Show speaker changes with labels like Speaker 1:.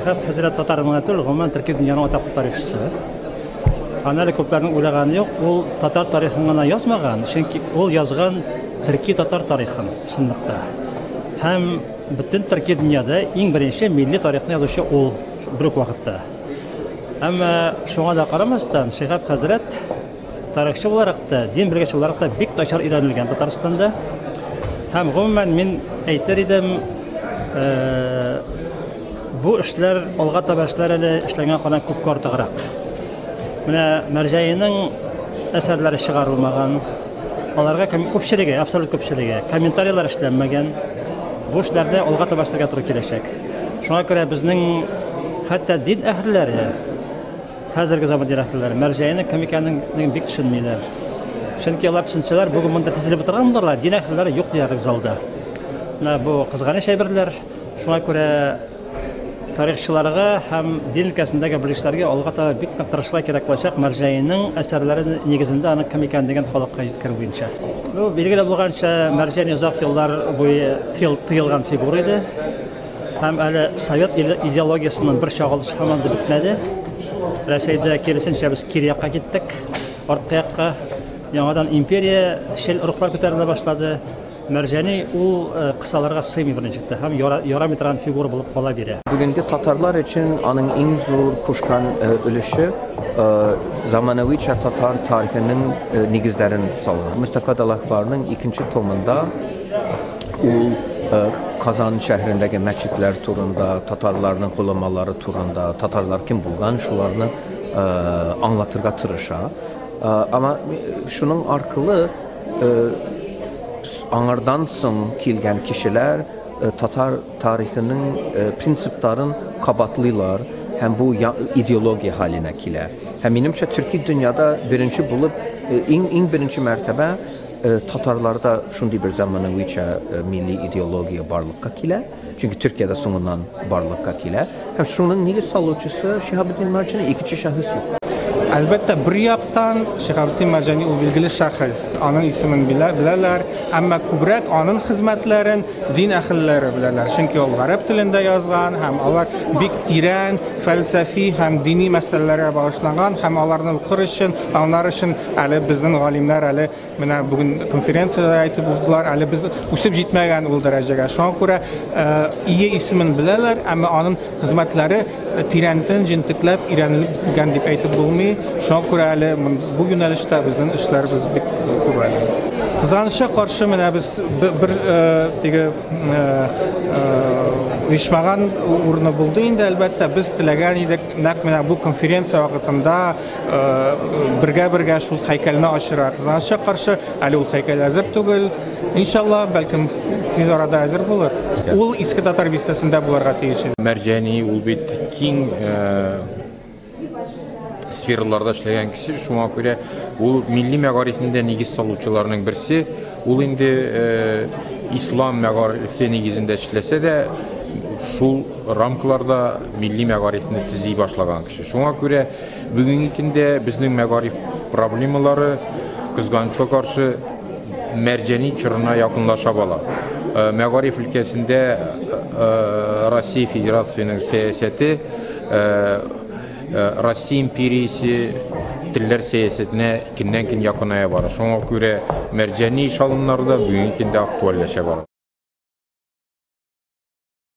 Speaker 1: Шиһаб хәзрәт татар гына түгел, гомумән төрки дөньяның атаклы тарихчысы. Аны әле күпләрнең уйлаганы юк, ул татар тарихын гына язмаган, чөнки ул язган төрки татар тарихын чынлыкта. Һәм бөтен төрки дөньяда иң беренче милли тарихны язучы ул бер үк вакытта. Әмма шуңа да карамастан, Шиһаб хәзрәт тарихчы буларак та, дин белгече буларак та бик начар өйрәнелгән Татарстанда. Һәм гомумән мин әйтер идем, бу эшләр алга таба эшләр әле эшләнгән кана күпкә артыграк. Менә Мәрҗәйнең әсәрләре чыгарылмаган. Аларга күпчелеге, абсолют күпчелеге комментарийлар эшләнмәгән. Бу эшләрне алга таба эшләргә туры киләчәк. Шуңа күрә безнең хәтта дин әһелләре, хәзерге заман дин әһелләре Мәрҗәйнең кем икәнен бик төшенмиләр. Чөнки алар төшенсәләр, бүген монда тезелеп утырган булырлар, дин әһелләре юк диярлек залда. Менә бу кызганыч әйберләр. Шуңа күрә тарихчыларга һәм дин өлкәсендәге белгечләргә алга таба бик нык тырышырга кирәк булачак Мәрҗәйнең әсәрләре нигезендә аның кем икәнлеген халыкка җиткерү буенча. Ну, билгеле булганча, Мәрҗани озак еллар буе тыелган фигура иде. Һәм әле совет идеологиясенең бер чагылышы һаман да бетмәде. Рәсәйдә киресенчә без кире якка киттек, арткы якка. Яңадан империячел рухлар күтәрелә башлады. Мәрҗани ул кысаларга сыймый берничек тә һәм ярамый торган фигура булып кала бирә.
Speaker 2: Бүгенге татарлар өчен аның иң зур кушкан өлеше заманавича татар тарихының нигезләрен салган. Мостафа Далахбарның икенче томында ул Казан шәһәрендәге мәчетләр турында, татарларның голамалары турында, татарлар кем булган, шуларны аңлатырга тырыша. Ама шуның аркылы аңардан соң килгән кешеләр татар тарихының принципларын кабатлыйлар һәм бу идеология хәленә килә. Һәм минемчә, төрки дөньяда беренче булып, иң иң беренче мәртәбә татарларда шундый бер заманавича милли идеология барлыкка килә. Чөнки Төркиядә соңыннан барлыкка килә. Һәм шуның нигез салучысы Шиһабетдин Мәрҗани, икенче шәхес юк.
Speaker 3: Әлбәттә, бер яктан Шиһабетдин Мәрҗани ул билгеле шәхес, аның исемен беләләр, әмма күбрәк аның хезмәтләрен дин әһелләре беләләр. Чөнки ул гарәп телендә язган һәм алар бик тирән фәлсәфи һәм дини мәсьәләләргә багышланган һәм аларны укыр өчен, аңлар өчен әле безнең галимнәр әле Менә бүген конференциядә әйтеп уздылар, әле без үсеп җитмәгән ул дәрәҗәгә. Шуңа күрә ие исемен беләләр, әмма аның хезмәтләре тирәнтен, җентекләп өйрәнелеп бетелгән дип әйтеп булмый. Шуңа күрә әле бу юнәлештә безнең эшләребез бик күп әле. Кызганычка каршы, менә без бер теге оешмаган урыны булды инде, әлбәттә, без теләгән идек, нәкъ менә бу конференция вакытында бергә-бергә шул һәйкәлне ачырга. Кызганычка каршы, әле ул һәйкәл әзер түгел. Иншалла, бәлкем тиз арада әзер булыр. Ул Иске Татар бистәсендә булырга тиеш иде.
Speaker 4: Мәрҗани ул бит киң сфераларда эшләгән кеше, шуңа күрә ул милли мәгарифне дә нигез салучыларның берсе. Ул инде ислам мәгарифе нигезендә эшләсә дә, шул рамкаларда милли мәгарифне төзи башлаган кеше. Шуңа күрә бүгенге көндә безнең мәгариф проблемалары кызганычка каршы Мәрҗани чорына якынлаша бала. Мәгариф өлкәсендә Россия Федерациясенең сәясәте Россия империясе телләр сәясәтенә көннән-көн якыная бара. Шуңа күрә Мәрҗани шалымнары да бүгенге көндә актуальләшә бара.